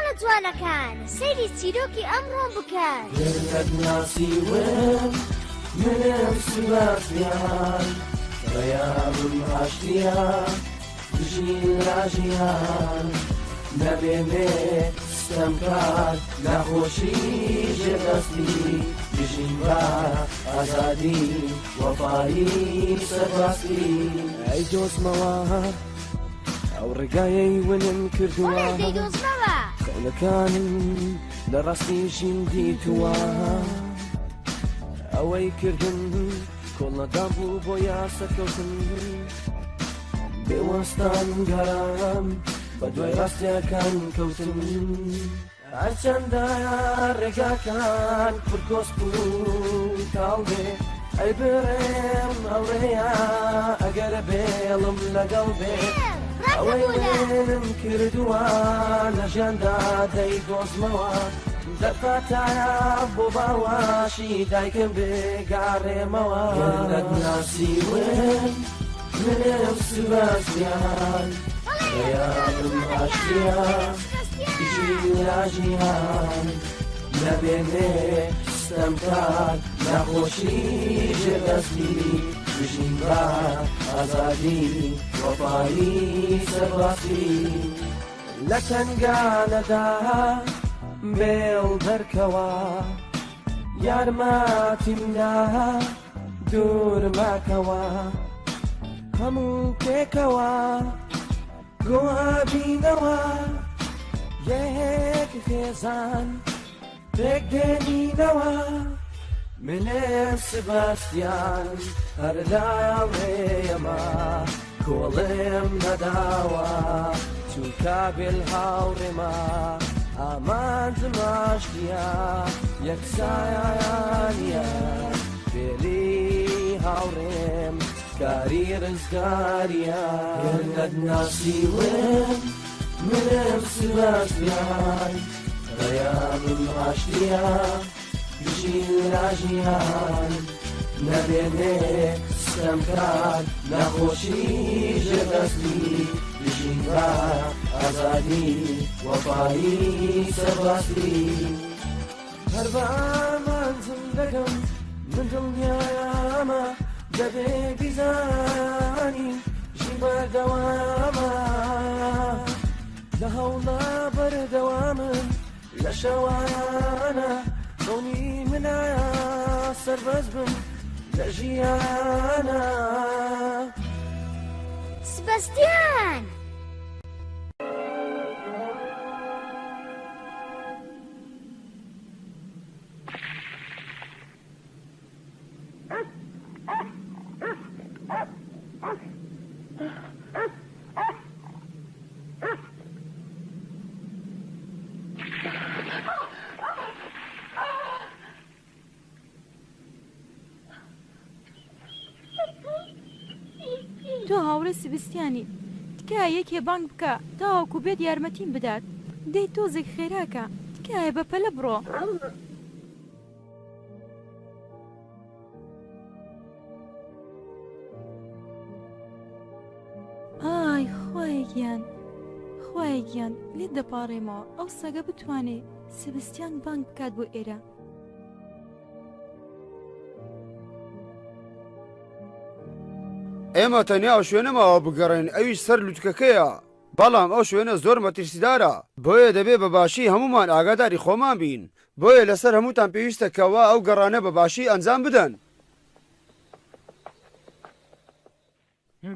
منداڵە جوانەکان سەیری چیرۆکی ئەمڕۆم بکەن. گەر ناسیوم منم سباستیان پەیامم ئاشتیە بژین لە ژیان نەمێنێ ستەمکار ناخۆشی ژێردەستی بژین بە ئازادی وەفایی سەرباستی ئەی دۆزمەوە ئەو ڕێگایەی ونم کردووە بەڵێ دەیدۆزمەوە. خەونەکانم لە ڕاستی ژین دیتووە ئەوەی کردم کۆڵنەدان بوو بۆ یاسەکەوتن بێوەستان گەڕام بە دوای ڕاستیەکان کەوتن هەرچەندە ڕێگاکان پڕ کۆسپ و تاڵ بێ ئەی بڕێم هاوڕێیە ئەگەر بێڵم لەگەڵ بێ ئەوەی منم کردووە لە ژیاندا دەیدۆزمەوە دەرفەتایە بۆ باوەشی دایکم بگەڕێمەوە ناسیون منم سباستیان پەیامم ئاشتیە بژین لە ژیان نەمێنێ ستەمکار ناخۆشی ژێردەستی بژین بە ئازادی وەفایی سەربازی لە تەنگانەدا بێڵ دەرکەوە یارمەتیم دا دوور ماکەوە هەموو پێکەوە گۆئابینەوە یەک خێزان پێک دێنینەوە منم سباستیان هەر لاوێیەمە کۆڵێم نەداوە چونکە بێل هاوڕێمە ئامانجم ئاشتیە یەکسانیە بێلی هاوڕێم کاری ڕزگاریە گەر نەتناسیوم منم سباستیان پەیامم ئاشتیە بژین لە ژیان نەمێنێ ستەمکار ناخۆشی ژێردەستی بژین بە ئازادی وەفایی سەرباستی هەر بە ئامانجم دەگەم من دڵنیامە دەبێ بیزانی ژین بەردەوامە لە هەوڵا بەردەوامم لە شەوانە خەونی منە سەربەست بم لە ژیانە. سباستیان! تۆ هاوڕێ سبستیانی تکایە یەکێ بانگ بکە تاوەکو بێت یارمەتیم بدات دەی تۆزێک خێراکە تکایە بەپەلە بڕۆ. ئای خوایە گیان خوایە گیان لێت دەپاڕێمەوە ئەو سەگە بتوانێ سبستیان بانگ بکات بۆ ئێرە. ئێمە تەنیا ئەو شوێنە ماوە بگەڕێین ئەویش سەر لوتکەکەیە. بەڵام ئەو شوێنە زۆر مەترسیدارە، بۆیە دەبێ بە باشی هەموومان ئاگاداری خۆمان بین، بۆیە لەسەر هەمووتان پێویستە کەوا ئەو گەڕانە بە باشی ئەنجام بدەن.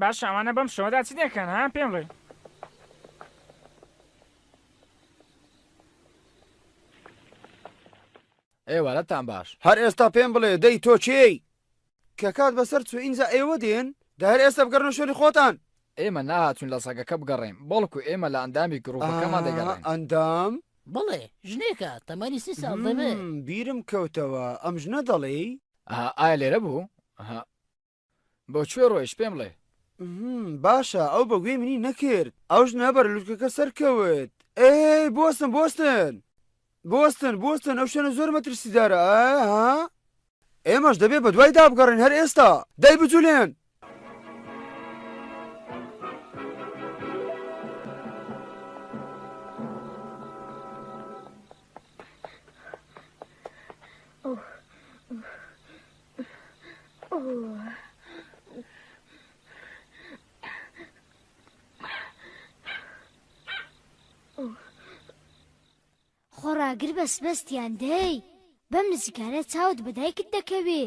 باشە ئەوانە بەم شەوەدا چ دەکەن ها پێم بڵێ. ئێوارەتان باش. هەر ئێستا پێم بڵێ دەی تۆ کێی؟ کە کات بەسەر چوو ئینجا ئێوە دێن؟ دە هەر ئێستا بگەڕنە شوێنی خۆتان. ئێمە نەهاتووین لە سەگەکە بگەڕێین، بەڵکو ئێمە لە ئەندامی گرووپەکەمان ئا، دەگەڕێین. ئەندام؟ بەڵێ، ژنێکە، تەمەنی سی ساڵ دەبێ. همم، بیرم کەوتەوە، ئەم ژنە دەڵێی؟ ئا، ئایا لێرە بوو؟ ها، بۆ کوێ ڕۆیشت پێم بڵێ؟ همم، باشە، ئەو بە گوێی منی نەکرد. ئەو ژنە بەرە لووتکەکە سەرکەوت. ئێی، بوەستن، بوەستن! بوەستن، بوەستن، ئەو شوێنە زۆر مەترسیدارە، ئا، ها؟ ئێمەش دەبێ بەدوایدا بگەڕێین هەر ئێستا. دەی بجولێن! خۆڕاگر بە سبەستیان دەی بەم نزیکانە چاوت بە دایکت دەکەوێ.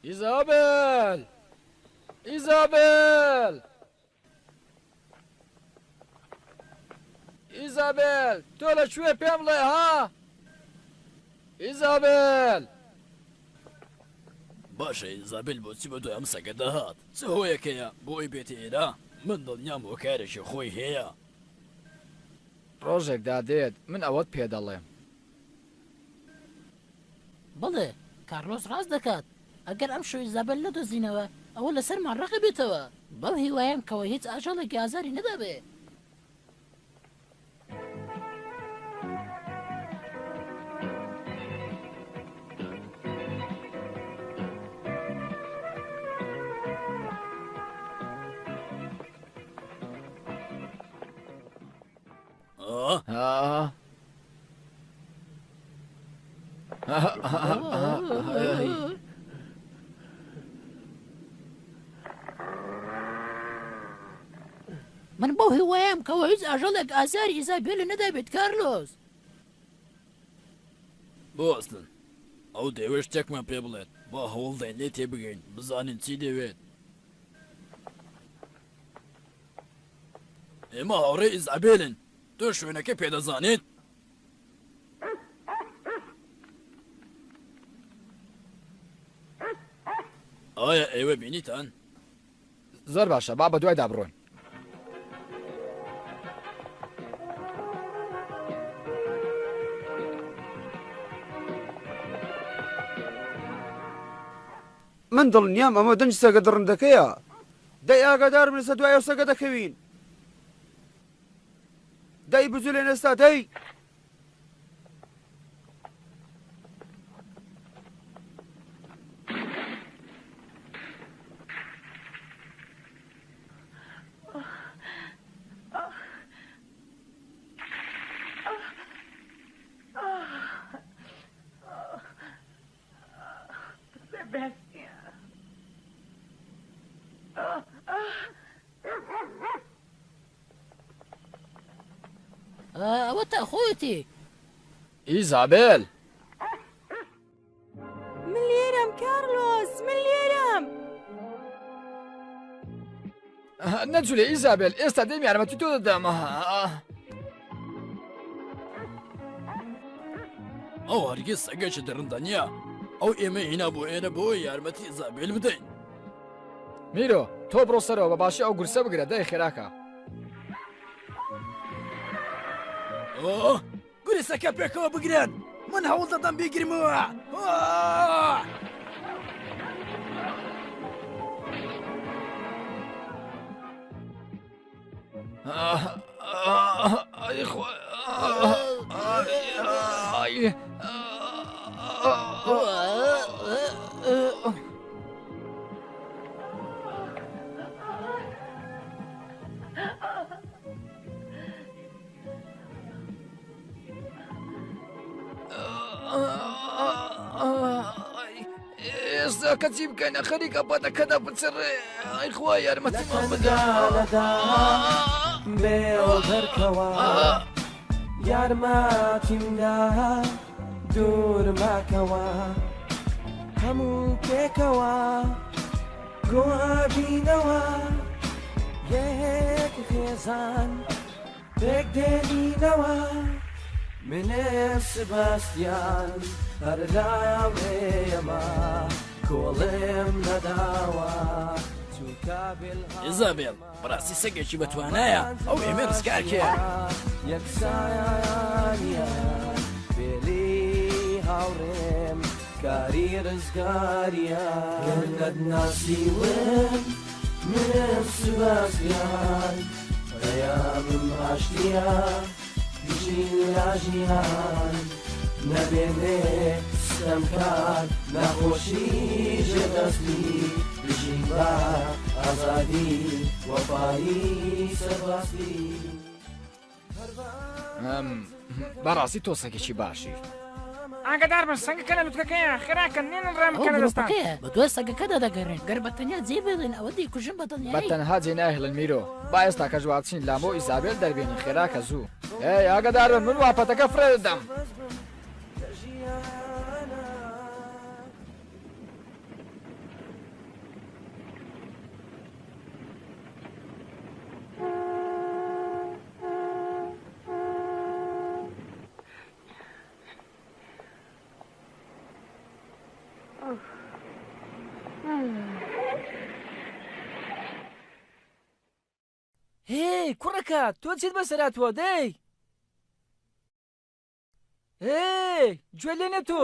ئیزابێل! ئیزابێل! ئیزابێل تۆ لە کوێ پێم بڵێ ها؟ ئیزابێل! باشە ئیزابێل بۆچی بە دوای ئەم سەگە دەهات؟ چ هۆیەک هەیە بۆ ئەوەی بێتە ئێرە؟ من دڵنیام هۆکارێکی خۆی هەیە. ڕۆژێک دادێت من ئەوەت پێ دەڵێم. بەڵێ، کارلۆس ڕاست دەکات. ئەگەر ئەمشەو ئیزابێل نەدۆزینەوە، ئەوە لەسەرمان ڕەق ئەبێتەوە. بەو هیوایەم کەوە هیچ ئاژەڵێکی ئازاری نەدابێ. من بەو هیوایەم کەەوە هیچ ئاژەڵێک ئازاری ئیزابێلە نەدابێت کارلۆس. بوەستن ئەو دەیەوێت شتێکمان پێ بڵێت با هەوڵدەین لێ تێبگەین بزانین چی دەوێت. ئێمە هاوڕێی ئیزابێلن تۆ شوێنەکە پێدەزانیت؟ ئایا ئێوە بینیتان؟ زۆر باشە با بەدوایدا بڕۆین. من دڵنیام ئەمە دەنگی سەگە دڕندەکەیە. دەی ئاگاداربن ئێستا دوای ئەو سەگە دەکەوین. دەی بجولێن ئێستا دەی. ئەوە تا خۆیەتی. ئیزابێل! من لێرەم کارلۆس من لێرەم. نەجولێ ئیزابێل ئێستا دێم یارمەتی تۆ دەدەم. ئەو هەرگیز سەگێکی دڕندە نییە. ئەو ئێمەی هینا بۆ ئێرە بۆ یارمەتی ئیزابێل بدەین. میرۆ تۆ بڕۆ سەرەوە بە باشی ئەو گورسە بگرە دای خێراکە. ئۆه گورسەکە پێکەوە بگرن من هەوڵ دەدەم بیگرمەوە. ئێستا کە چی بکەین خەریکە پەتەکەدا بچڕێ ئەی خوا یارمەتیمان بدە بێەوە دەرکەوە یارمەتیمدا دوور ماکەوە هەموو پێکەوە گۆبینەوە یەک خێزان پێک دێنینەوە منێ سباستیان هەر لاوێمە کۆڵێم نەداوە ئیزابێل بەڕاستی سەگێکی بەتوانایە ئەو ئێمە ڕزگار کرد. یەکسانیە بێلی هاوڕێم کاری ڕزگاریە گەر نەتناسیوم منم سباستیان پەیامم ئاشتیە بژین لە ژیان نەبێنێ ستەمکار ناخۆشی ژێردەستی بژین بە ئازادی وەفایی سەربەستی. بەڕاستی تۆ سەگێکی باشی. ئاگادار بن سەگەکە لە لوتکەکەیە، خێرا کەن نێنن ڕام ئەوە بکەنە دەستان. گروپەکەیە بە دوای سەگەکەدا دەگەڕێن، گەر بە تەنیا جێی بێڵین ئەوە دەیکوژن بە بە دڵنیایی. تەنها جێ ناهێڵن میرۆ، با ئێستاکەش وا بچین لامۆ و ئیزابێل دەربێنین خێرا کە زوو. ئێی ئاگادار بن من وا پەتەکە فڕێ دەدەم. هێی کوڕەکە تۆ چیت بەسەر هاتووە دەی هێی گوێ لێ تۆ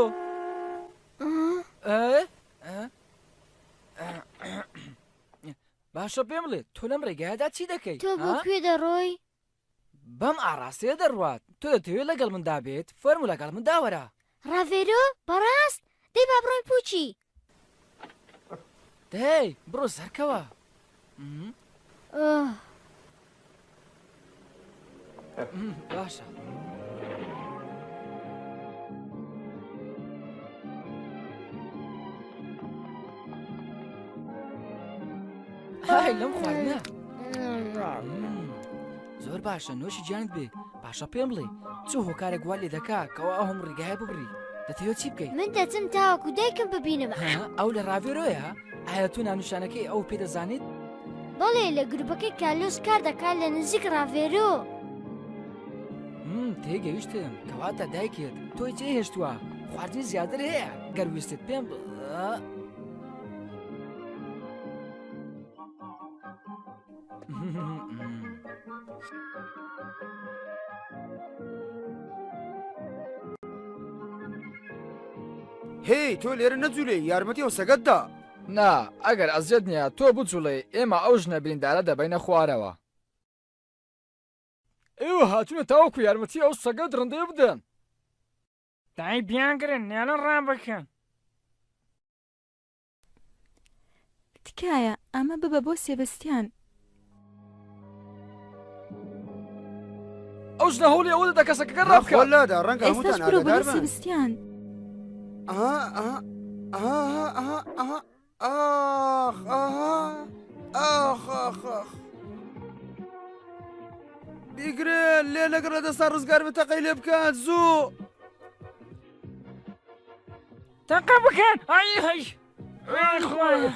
باشە پێم بڵێ تۆ لەم ڕێگایەدا چی دەکەی تۆ بۆ کوێ دەڕۆی؟ بەم ئاڕاستەیە دەڕوات تۆ دەتەوێت لەگەڵ مندا بێت فەرموو لەگەڵ مندا وەرە. ڕاڤێرۆ، بەڕاست؟ دەی با بڕۆین پوچی. دەی بڕۆ سەرکەوە. ئۆه. باشە. های لەم خواردنە. زۆر باشە نۆشی گیانت بێ باشە پێم بڵێ چ هۆکارێک وا لێ دەکا کەوا ئەو هەموو ڕێگایە ببڕی دەتەوێت چی بکەیت من دەچم تاوەکو دایکم ببینم ئەو لە ڕاڤێرۆیە ئایا تۆ ناونیشانەکەی ئەو پێ دەزانیت بەڵێ لە گروپەکەی کارلۆس کار دەکات لە نزیک ڕاڤێرۆ تێگەیشتم کەواتە دایکت تۆی جێهێشتووە خواردنی زیاتر هەیە گەر ویستت پێم هێی تۆ لێرە نەجولێی یارمەتی ئەو سەگەت دا. نا ئەگەر ئەزیەت نیە تۆ بجوڵێی ئێمە ئەو ژنە بریندارە دەبەینە خوارەوە. ئێوە هاتوونە تاوەکو یارمەتی ئەو سەگە دڕندەیە بدەن. دای بیانگرن نێڵن ڕابکەن. تکایە ئەمە ببە بۆ سێبەستیان. ئەو ژنە هەوڵی ئەوە دەدا کەسەکەکە ڕابکات. خۆ لادا ڕەنگە ئێستاش هەمووتان بڕۆ بۆ لای ئاگادار بن. سێبستیان. ئەها ئەها ئەها ئەها ئەها ئاخ ئەها ئاخ ئاخ ئاخ بیگرن لێ لەگەڵ لە دەستان ڕزگار بێت تەقەی لێ بکات زوو. تەقە بکەن ئای هەی ئای خوایە.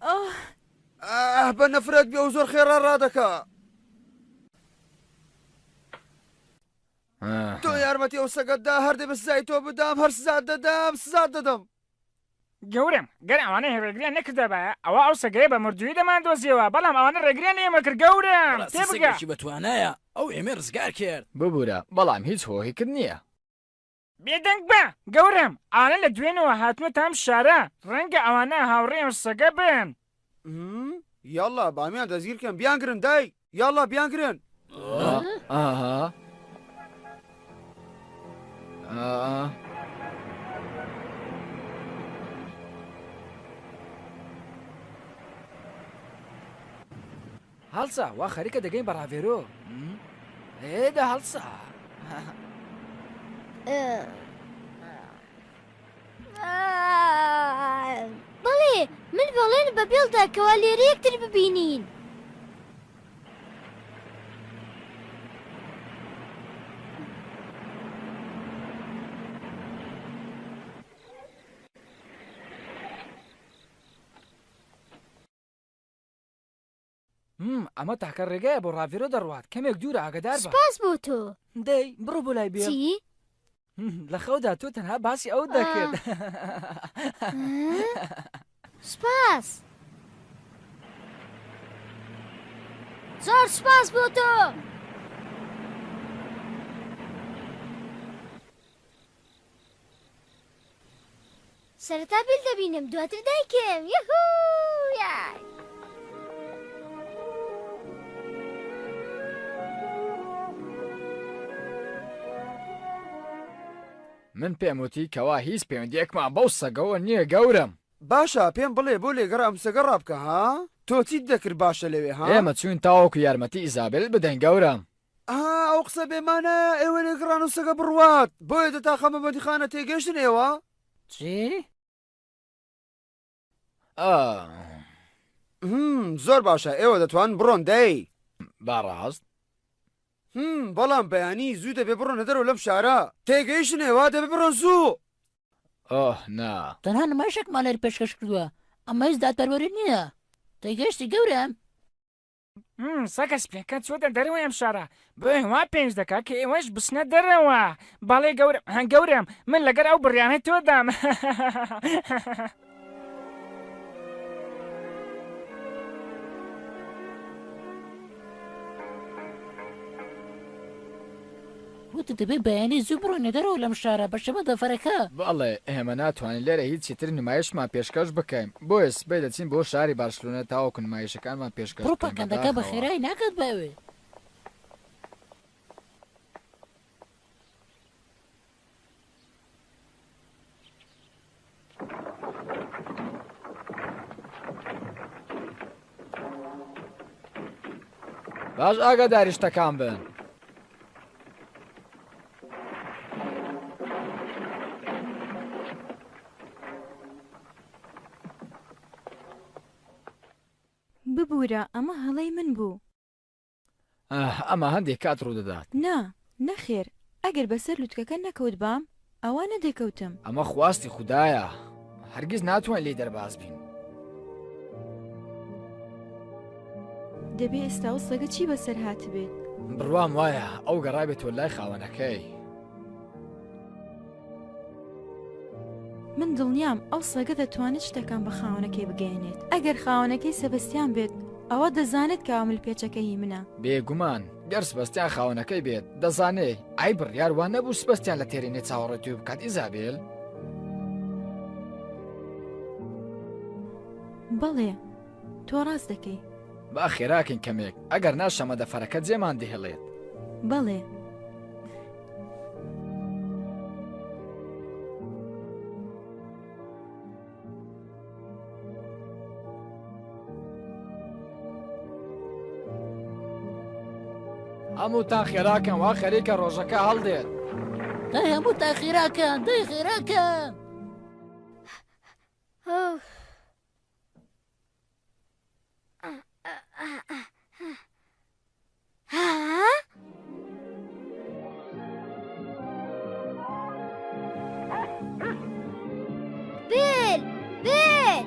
ئاه. ئاه بە نەفرەت بێ ئەو زۆر خێڕا ڕادەکا. تۆ یارمەتی ئەو سەگەت دا هەر دەبێ سزای تۆ بدەم هەر سزات دەدەم سزات دەدەم. گەورەم گەر ئەوانە ڕێگریان نەکردابایە ئەوا ئەو سەگەیە بە مردوویی دەماندۆزیەوە بەڵام ئەوانە ڕێگریان لە ئێمە کرد گەورەم بەڕاستی تێبگە. سەگێکی بەتوانایە ئەو ئێمەی ڕزگار کرد. ببورە بەڵام هیچ هۆیەکت نییە. بێدەنگ بە! گەورەم، ئەوانە لە دوێنەوە هاتوونەتە ئەم شارە، ڕەنگە ئەوانە هاوڕێی ئەم سەگە بن. یاڵڵا بامیان دەستگیر کەن بیانگرن دای یاڵڵا بیانگرن. ئاها. هەڵسە وا خەریکە دەگەین بە ڕاڤێرۆ ئێ دە هەڵسە. بەڵێ من بەڵێنم بە بێڵ دا کەوا لێرە یەکتر ببینین. ئەمە تاکە ڕێگایە بۆ ڕاڤێرۆ دەڕوات کەمێک دوورە ئاگادار بە. سوپاس بۆ تۆ. دەی بڕۆ بۆ لای بێڵ. چی؟ لە خەودا تۆ تەنها باسی ئەوت دەکرد. سوپاس. زۆر سوپاس بۆ تۆ. سەرەتا بیل دەبینم دواتر دایکم یەهوو یای. من پێم وتی کەوا هیچ پەیوەندیەکمان بەو سەگەوە نییە گەورەم. باشە پێم بڵێ بۆ لێگەڕا ئەم سەگە ڕابکە ها؟ تۆ چیت دەکرد باشە لەوێ ها؟ ئێمە چووین تاوەکو یارمەتی ئیزابێل بدەین گەورەم. ئەها ئەو قسە بێ مانایە ئێوە لێگەڕان و سەگە بڕوات بۆیە دەتاخەمە بەندیخانە تێگەیشتن ئێوە؟ چی؟ ئا. هم زۆر باشە ئێوە دەتوان بڕۆن دەی. با ڕاست؟ هم بەڵام بەیانی زوو دەبێ بڕۆنە دەرەوە لەم شارە تێگەیشتن ئێوە دەبێ بڕۆن زوو. ئۆه نا. تەنها نمایشێکمان لێرە پێشکەش کردووە ئەمە هیچ دادپەروەری نییە تێگەیشتی گەورەم؟ سەگە سپیەکە چۆتە دەرەوەی ئەم شارە بۆیە وا پێویست دەکات کە ئێوەش بچنە دەرەوە بەڵێ گەورەم گەورەم من لەگەر ئەو بڕیانەی تۆدام. وتت دەبێت بەیانی زوو بڕۆینە دەرەوە لەم شارە بە شەمەندەفەرەکە. بەڵێ، ئێمە ناتوانین لێرە هیچی تر نمایشمان پێشکەش بکەین، بۆیە سبەی دەچین بۆ شاری بارشلۆنە تاوەکو نمایشەکانمان پێشکەش بکەین، پڕوپاگەندەکە بە بەداخەوە. خێرایی ناگات بە ئەوێ. باش ئاگاداری شتەکان بن. ببورە ئەمە هەڵەی من بوو. ئاه، ئەمە هەندێک کات ڕوودەدات. نا، نەخێر، ئەگەر بەسەر لوتکەکە نەکەوتبام، ئەوا نەدەکەوتم. ئەمە خواستی خودایە، هەرگیز ناتوانین لێی دەرباز بین. دەبێ ئێستا ئەو سەگە چی بەسەر هاتبێت؟ بڕوام وایە ئەو گەڕابێتەوە لای خاوەنەکەی. من دڵنیام ئەو سەگە دەتوانێت شتەکان بە خاوەنەکەی بگەیەنێت. ئەگەر خاوەنەکەی سەبەستیان بێت، ئەوا دەزانێت کە ئەو ملپێچەکە هی منە. بێگومان، گەر سبەستیان خاوەنەکەی بێت، دەزانێ. ئای بڕیار وا نەبوو سبەستیان لە تێرینێ چاوەڕێی تۆی بکات ئیزابێل؟ بەڵێ، تۆ ڕاست دەکەی. با خێراکەین کەمێک، ئەگەر نا شەمەندەفەرەکە جێمان دەهێڵێت. بەڵێ. هەمووتان خێراکەن وا خەریکە ڕۆژەکە هەڵدێت. دەی هەمووتان خێراکەن دەی خێراکەن. بێل بێل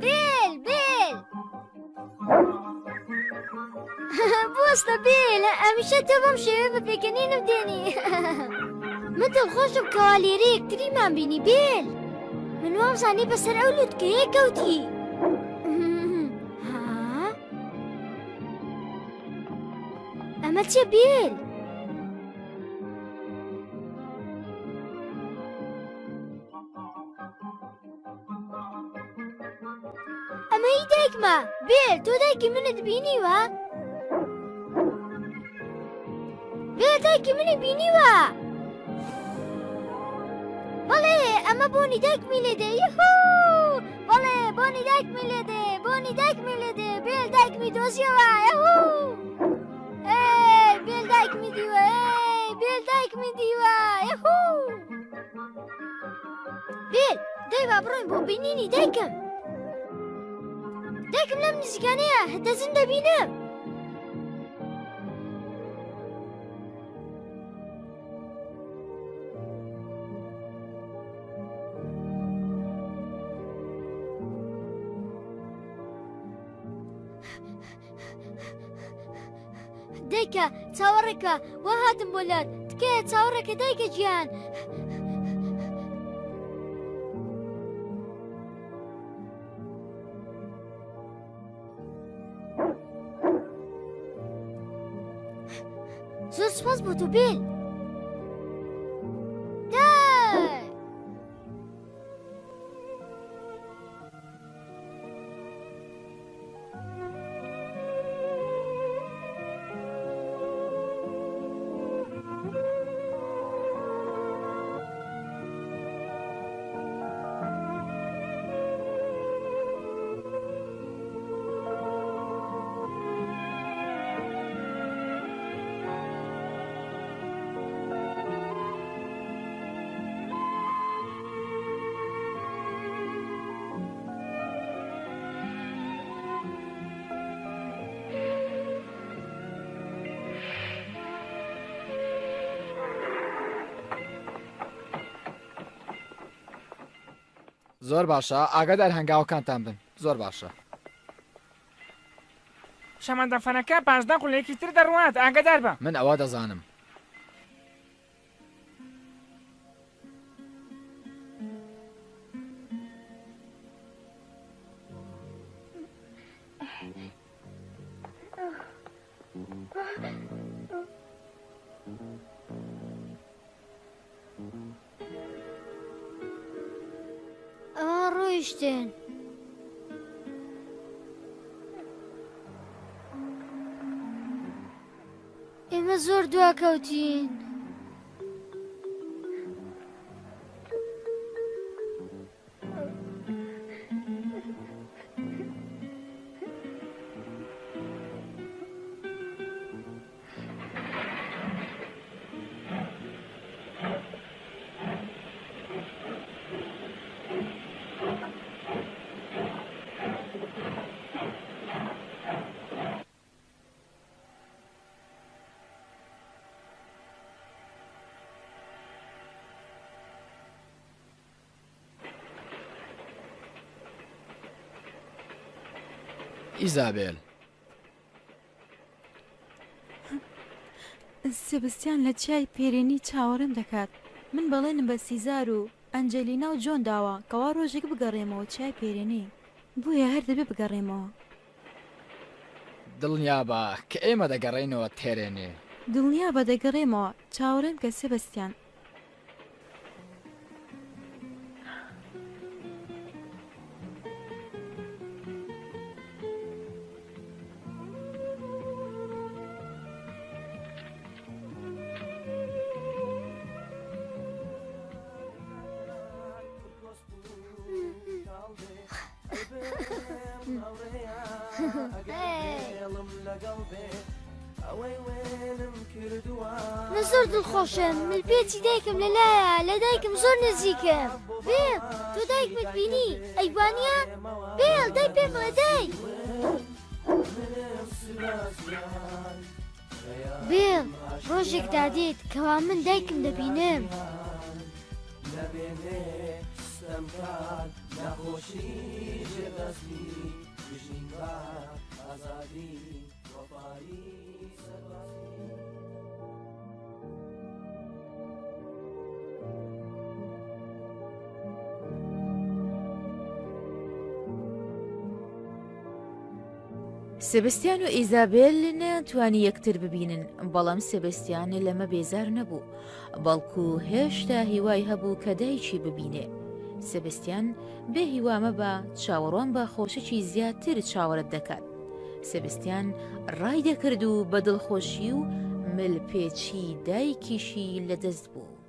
بێل بێل بوەستە بێل ئەمیشە تۆ بەم شێوەیە بە پێکەنینم دێنی من دڵخۆشم کەوا لێرە یەکتریمان بینی بێل من وامزانی بەسەر ئەو لوتکەیە کەوتی ئەمە چیە بێل؟ ئەمە هی دایکمە بێل تۆ دایکی منت بینیوە؟ بێل دایکی منی بینیوە؟ بەڵێ ئەمە بۆنی دایکمی لێ دێ یهو بەڵێ بۆنی دایکمی لێ دێ بۆنی دایکمی لێ دێ بێل دایکمی دۆزیەوە یهو ئێ بێل دایکمی دیوە ئێ بێل دایکمی دیوە یهو بێل دەی با بڕۆین بۆ بینینی دایکم دایکم لەم نزیکانەیە دەزن دەبینم دایکە چاوەڕێکە وا هاتم بۆ لات تکایە چاوەڕێکە دایکە گیان. زۆر سوپاس بۆ تۆ بێل. دای! زۆر باشە ئاگادار هەنگاوەکانتان بن زۆر باشە. شەمەندەفەرەکە 15 خولەکی تر دەڕوات ئاگادار بە. من ئەوە دەزانم. ئەوان ڕۆیشتن. ئێمە زۆر دواکەوتین. ئیزابێل. سێبستیان لە چیای پێرێنی چاوەڕێم دەکات. من بەڵێنم بە سیزار و ئەنجێلینا و جۆن داوە کەوا ڕۆژێک بگەڕێمەوە چیای پێرێنی. بۆیە هەر دەبێ بگەڕێمەوە. دڵنیابە کە ئێمە دەگەڕێینەوە تێرێنێ. دڵنیابە دەگەڕێمەوە. چاوەڕێم کە سێبستیان. من زۆر دڵخۆشم ملپێچی دایکم لەلایە لە دایکم زۆر نزیکم بێڵ تۆ دایکمت بینی ئەی وانە بێڵ دای پێم بڵێ دای بێڵ ڕۆژێک دادێت کەوا من دایکم دەبینم. سێبستیان و ئیزابێل نەیانتوانی یەکتر ببینن، بەڵام سێبستیان لەمە بێزار نەبوو، بەڵکو هێشتا هیوای هەبوو کە دایکی ببینێ. سێبستیان، بێ هیوا مەبە، چاوەڕوان بە خۆشیی زیاتر چاوەڕێت دەکات. سێبستیان ڕای دەکرد و بە دڵخۆشی و ملپێچی دایکیشی لەدەست بوو.